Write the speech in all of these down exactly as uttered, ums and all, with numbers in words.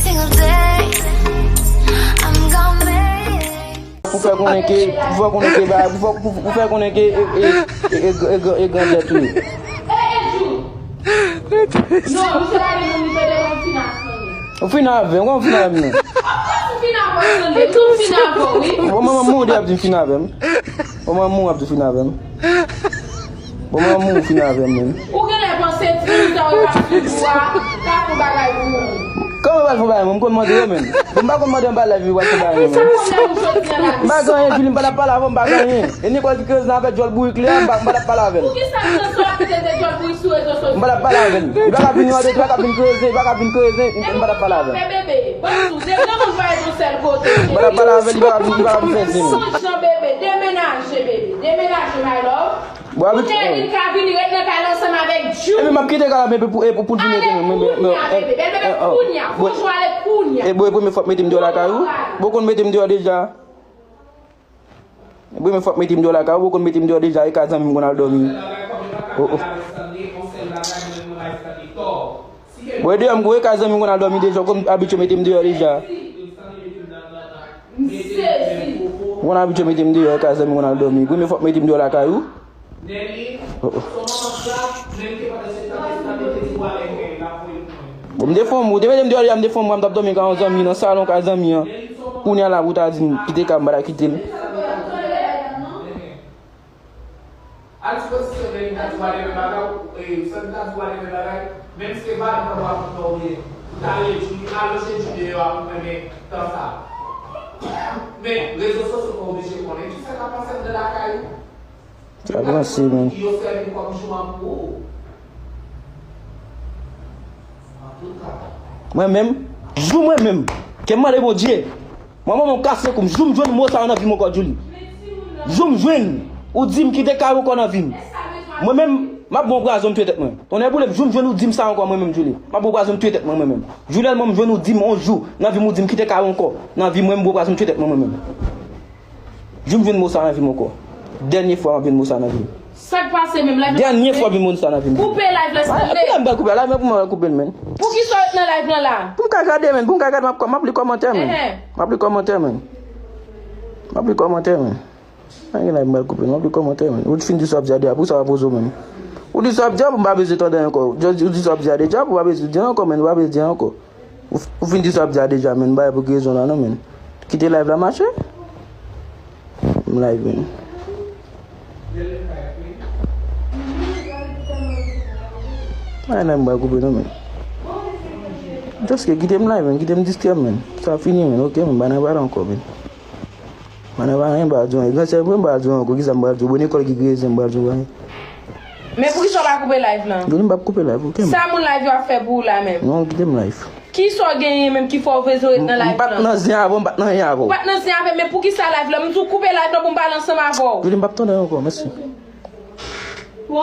Single day, I'm gonna make it. Pou fè konnen ke, pou fè konnen ke, ba, pou fè, pou, pou fè konnen ke e, e, e, e, e, e, e grandèt ou ye. Ou fin avè m, ou fin avè m non. Bon, manman m mouri ap di fin avè m. Bon, manman m ap di fin avè m. Bon, manman m fin avè m menm. Ou genlè panse ti sa w ap sou kou a, ka fè bagay pou ou. Kòman w pral fè bagay, mwen? M konn mande yo menm. M pa konn mande anba live, yo pral fè bagay menm. M pa gen anyen, Julie, m pa t ap pale avè w, m pa gen anyen. E Nicole ki kreze nan avèk djòl bourik li a, m pa, m pa t ap pale avè l. Pou ki sa m nan sou apite de djòl bourik sou rezo sosyo? M pa t ap pale avè l. Li pa ka vin yon, li pa ka vin kreze, li pa ka vin kreze, m pa t ap pale avè l. Fè bebe, ban sou, de granmoun pa ret yon sèl kote. M pa t ap pale avè l, li pa ka vin, li pa ka vin fè zen. Sonj nan bebe, demenaje bebe, demenaje my love. Bon, abit- Kounye a, li ka vin ret nan kay la ansanm avèk Djou. Epi m ap kite kay la, men pou, pou, pou l vin rete menm. Ale kounya, bebe. Bebe, kounya. Fò jwe ale kounya. E bon, e premye fwa w mete m deyò lakay ou? Bon, w konn mete m deyò deja. E premye fwa w mete m deyò lakay ou, bon, w konn mete m deyò deja, e kay zanmi m konn al dòmi. Oh, oh. Bon, e deyò m gwo, e kay zanmi m konn al dòmi deja, w konn abitye mete m deyò deja. M sezi. Ou konn abitye mete m deyò, e kay zanmi m konn al dòmi. Premye fwa w mete m deyò lakay ou. Oh, oh. Bon, m te fè yon mou, ou te mete m deyò deja, m te fè yon mou, m t ap dòmi kay yon zanmi, nan salon kay zanmi an. Kounye a la, pou w ta di m kite kay m, m pa ta kite l. Al sou pozisyon Nelly, ta di whatever bagay, e, Sandy ta di whatever bagay, menm si se pa nan dwa pou fè oubyen ou ta rele Julie, alonje Julie deyò a pou mennen tan sa. Men, rezo sosyo pa oblije konnen kisa k ap pase anndan lakay ou. Sa panse, men. Yo sèvi kòm jouman pou ou. Mwen menm, jou mwen menm, ke m mande Bondye, mwen, mwen, mwen kase kou m, jou m jwenn mo sa yo nan vi m ankò, Julie. Jou m jwenn, ou di m kite kay ou ankò nan vi m. Mwen menm, m ap bon pwazon, m tye tèt mwen. Tonnè boule m, jou m jwenn ou di m sa ankò, mwen menm, Julie. M ap bon pwazon, m tye tèt mwen, mwen menm. Julie, mwen, m jwenn ou di m on jou, nan vi m, ou di m kite kay ou ankò, nan vi m, mwen, m bon pwazon, m tye tèt mwen, mwen menm. Jou m jwenn mo sa nan vi m ankò. Dènye fwa m ap jwenn mo sa nan vi m. Sa k pase menm? Live la. Dènye fwa m jwenn mo sa nan vi m. Koupe live la, silvouplè. Pou ki sa w ret nan live lan la? Pou m ka gade, menm, pou m ka gade, m ap, m ap li kòmantè, menm. M ap li kòmantè, menm. M ap li kòmantè, menm. Anyen la, m pral koupe, m ap li kòmantè, menm. Ou fin di sa w ap di a deja, pou sa w ap poze w menm? Ou di sa w ap di a, pou m pa bezwen tande ankò. Ou di sa w ap di a deja, pou m pa bezwen di ankò, menm, ou pa bezwen di ankò. Ou, ou fin di sa w ap di a deja, menn, m pa pou ki rezon la non, menn. Kite live la mache. M live, menn. Ay, nan m pa koupe non, menn. Just kite m live, menn. Kite m distrè m, menn. Sa fini, menn. Ok, menn. Pa nan pale ankò, menn. Mwen nan pa anyen m pral di w anyen. Gran sè mwen m pral di w ankò. Kisa m pral di w? Bon, Nicole ki kreye m pral di w anyen. Men poukisa w pa koupe live lan? Johnny, m p ap koupe live, ok, men. Sa moun live yo ap fè pou ou la menm? Non, kite m live. Kisa w genyen menm ki fè w bezwen ret nan live lan? M pa t nan zen avè w, m pa t nan anyen avè w. Ou pa t nan zen avè m, men poukisa live lan? M di w koupe live lan pou m pale ansanm avè w. Johnny, m p ap tande ankò, mèsi. M p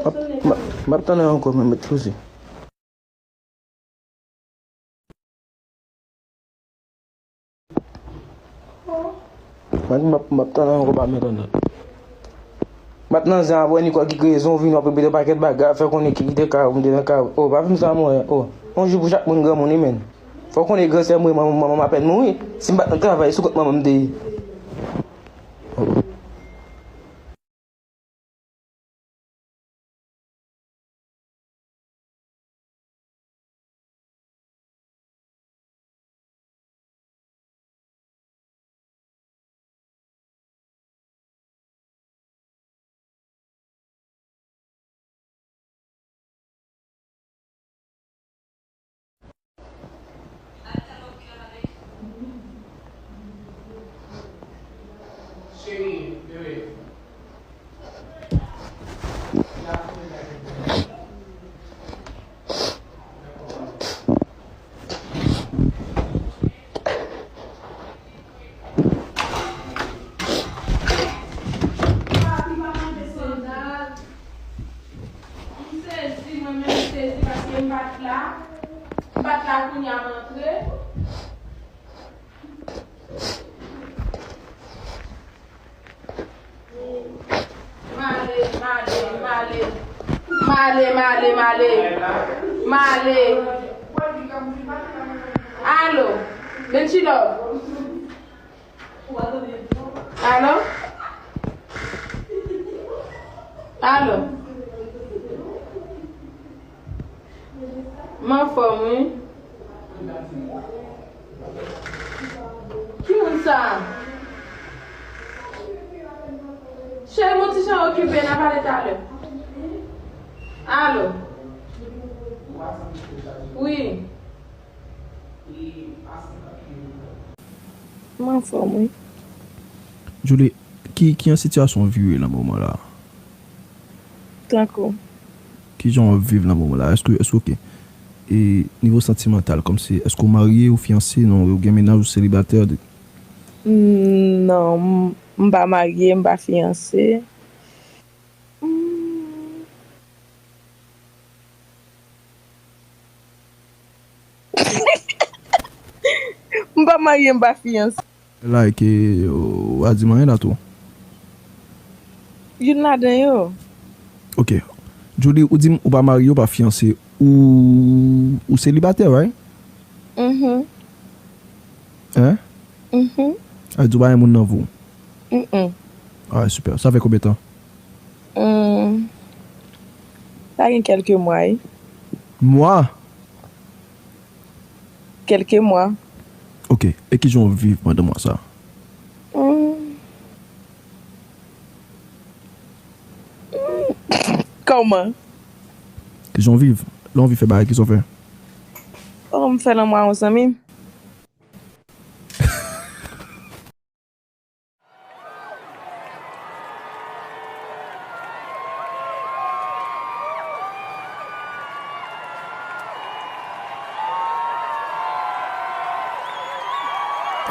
ap, m p ap, m p ap tande ankò, men, mèt sousi. Mwen, m ap, m ap tann ankò, pa mwen tann. M ap nan zen avè Nicole ki kreye zen, w vin w ap repete yon pakèt bagay, fè konnen ki kite kay ou, m te nan kay ou. Oh, pa fè m sa, mwen, oh. Yon jou pou chak moun granmoun, wi, menn. Fò w konnen gran sè mwen, manman, manman m apèn mouri. Si m pa t nan travay, sou kont manman m te ye. Oh. M sezi, mwen menm m sezi paske m pa t la. M pa t la, kounye a m antre. M ale, m ale, m ale. M ale, m ale, m ale. M ale. Alo, Benchilove. Alo? Alo? M anfòm, wi. Ki moun sa a? Cheri, m on ti jan okipe, n a pale talè. Alo? Wi. M anfòm, wi. Julie, ki, ki jan sitiyasyon w vire nan moman la? Tankou? Ki jan w ap viv nan moman la? Èske, èske w oke? E nivo santimantal, kòmsi, èske w marye, ou fiyanse, non, ou gen mennaj, ou selibatè? De- Mm, non, m, m pa marye, m pa fiyanse. Mm. M pa marye, m pa fiyanse. Like, ou pa di m anyen la tou. Youn ladan yo. Ok. Julie, ou di m ou pa marye, ou pa fiyanse, ou, ou selibatè, right? Mhm. Hein? Mhm. Sa vle di ou pa gen moun nan vi w? Mm-mm. Ah, super. Sa fè konbyen tan? Hmm. Sa gen kèlke mwa, wi. Mwa? Kèlke mwa. Ok. E ki jan w viv pandan mwa sa? Hmm. Hmm. Kòman? Ki jan w viv? Lè w anvi fè bagay, ki sa w fè? Oh, m fè lanmou a yon zanmi m.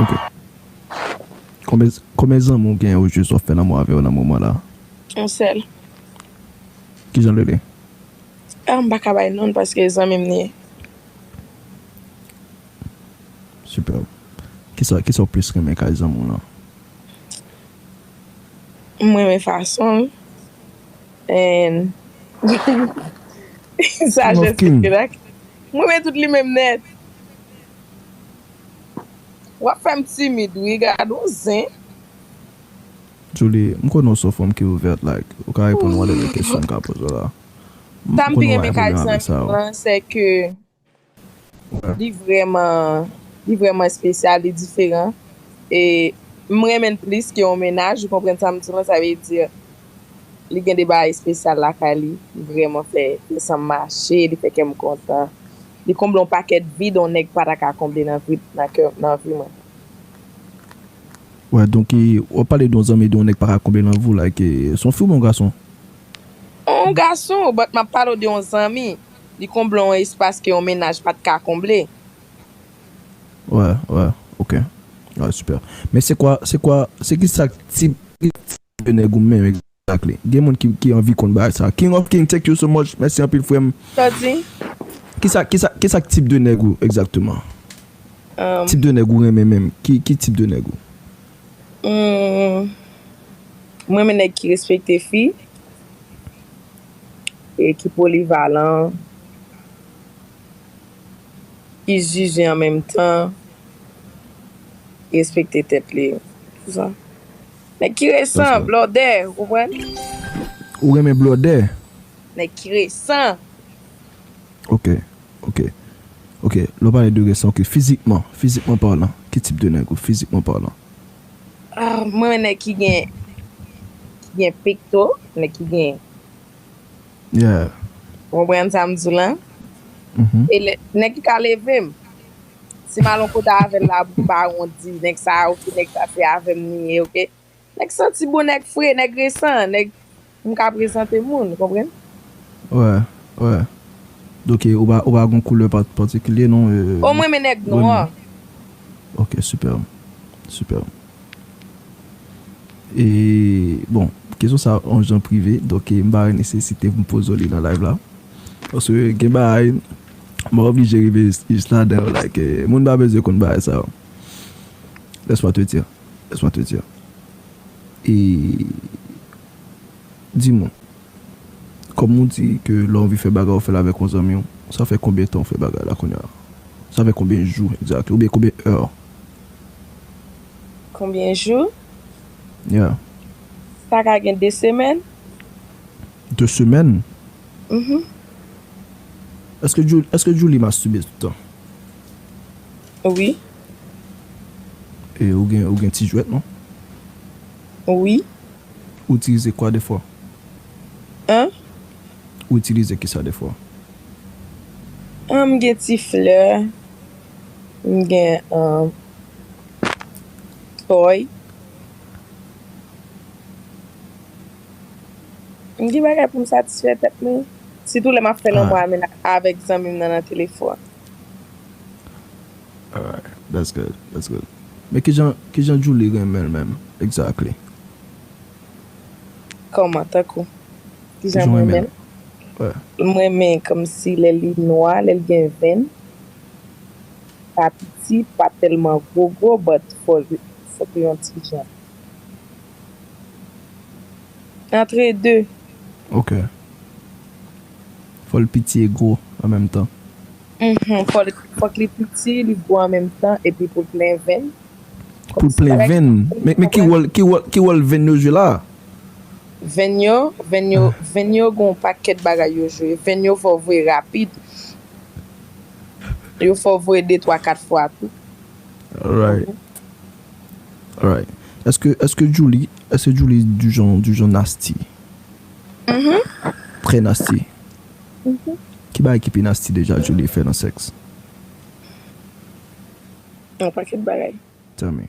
Ok. Konbyen, konbyen zanmi w gen ojis w ap fè lanmou avè yo nan moman la? Yon sèl. Ki jan l rele? Ah, m pa ka bay non l paske zanmi m li ye. Super. Kisa, kisa w plis renmen kay zanmi w lan? M renmen fason l. And sajès li la. M renmen tout li menm nèt. W ap fè m timid, wi, gad on zen. Julie, m konnen w se yon fanm ki ouvèt, like, ou ka reponn mwen lè gen kesyon m ka poze w la. Sa m pi renmen kay zanmi m lan, se ke li vrèman, li vrèman espesyal, li diferan. E m renmen l plis ke yon mennaj, ou konprann sa m di w lan, sa vle di, li gen de bagay espesyal lakay li, li vrèman fè, fè san m mache, li fè kè m kontan. Li konble yon pakèt vid yon nèg pa ta ka konble nan vi, nan kè, nan vi mwen. Wè, donk, e, w ap pale de yon zanmi, de yon nèg pa ka konble nan vi w, like, e, se yon fi oubyen yon gason? Yon gason, but m ap pale w de yon zanmi. Li konble yon espas ke yon mennaj pa t ka konble. Wè, wè, ok. Wè, super. Men se kwa, se kwa, se ki sa tip, ki tip de nèg ou menm exactly? Gen moun ki, ki anvi konn bagay sa. King of King, thank you so much. Mèsi anpil, frè m. Sa w di? Ki sa, ki sa, ki sa tip de nèg ou exactement? Um, tip de nèg ou renmen menm. Ki, ki tip de nèg ou? Hmm, mwen renmen nèg ki respekte fi, e ki polivalan, ki jije an menm tan, ki respekte tèt li. Tout sa. Nèg ki resan, blòdè, ou konprann? Ou renmen blòdè? Nèg ki resan. Ok, ok. Ok, lè w pale de resan, ok, fizikman, fizikman palan, ki tip de nèg ou, fizikman palan? Ah, mwen renmen nèg ki gen, ki gen pekto, nèg ki gen. Yeah. Ou konprann sa m di w lan? Mhm. E lè, nèg ki ka leve m. Si m al yon kote avè l la, m pa wondi, nèg sa, ok, nèg sa se avè m li ye, ok? Nèg santi bon, nèg fre, nèg resan, nèg m ka prezante moun, ou konprann? Wè, wè. Donk, e, ou pa, ou pa gon koulè pa-, patikilye, non, e, o, mwen renmen nèg nwa. Ok, super. Super. E, bon, kesyon sa yon jan prive, donk, e, m pa wè nesesite pou m poze w li nan live la. Paske gen bagay, m pa oblije rive jis, jis ladan yo, like, e, moun pa bezwen konn bagay sa yo. Laisse-moi te dire. Laisse-moi te dire. E, di mwen, kòm ou di ke lè w anvi fè bagay, ou fè l avèk yon zanmi w, sa fè konbyen tan w fè bagay la kounye a? Sa fè konbyen jou egzakte? Oubyen konbyen è? Konbyen jou? Yeah. Sa ka gen de semèn. De semèn? Mhm. Èske Djou- èske Djoulie mastibe tout tan? Wi. E ou gen, ou gen ti jwèt, non? Wi. Ou itilize kwa defwa? An? Ou itilize kisa defwa? An, m gen ti flè. M gen, an, tòy. M gen bagay pou m satisfè tèt mwen. Sitou lè m ap fè lanmou a menm avèk zanmi m nan nan telefòn. Alright, that's good, that's good. Men kijan, kijan Djoulie renmen l menm, exactly? Kòman, tankou? Kijan m renmen l? M renmen kòmsi lè li nwa, lè l gen venn. Pa piti, pa tèlman gwo gwo, but fò, fò l yon ti jan. Antre de. Ok. Fò l piti e gwo an menm tan. Mhm, fò l, fòk li piti, li gwo an menm tan, epi pou l plen venn. Pou l plen venn. Men, men ki wòl, ki wòl, ki wòl venn yo jwe la? Venn yo, venn yo, venn yo gen yon pakèt bagay yo jwe. Venn yo fò voye rapid. Yo fò voye de, twa, kat fwa tou. Alright. Alright. Èske, èske Djoulie, èske Djoulie du genre, du genre nasty? Mhm. Trè nasty. Mhm. Ki bagay ki pi nasty deja Djoulie fè nan sèks? Yon pakèt bagay. Tell me.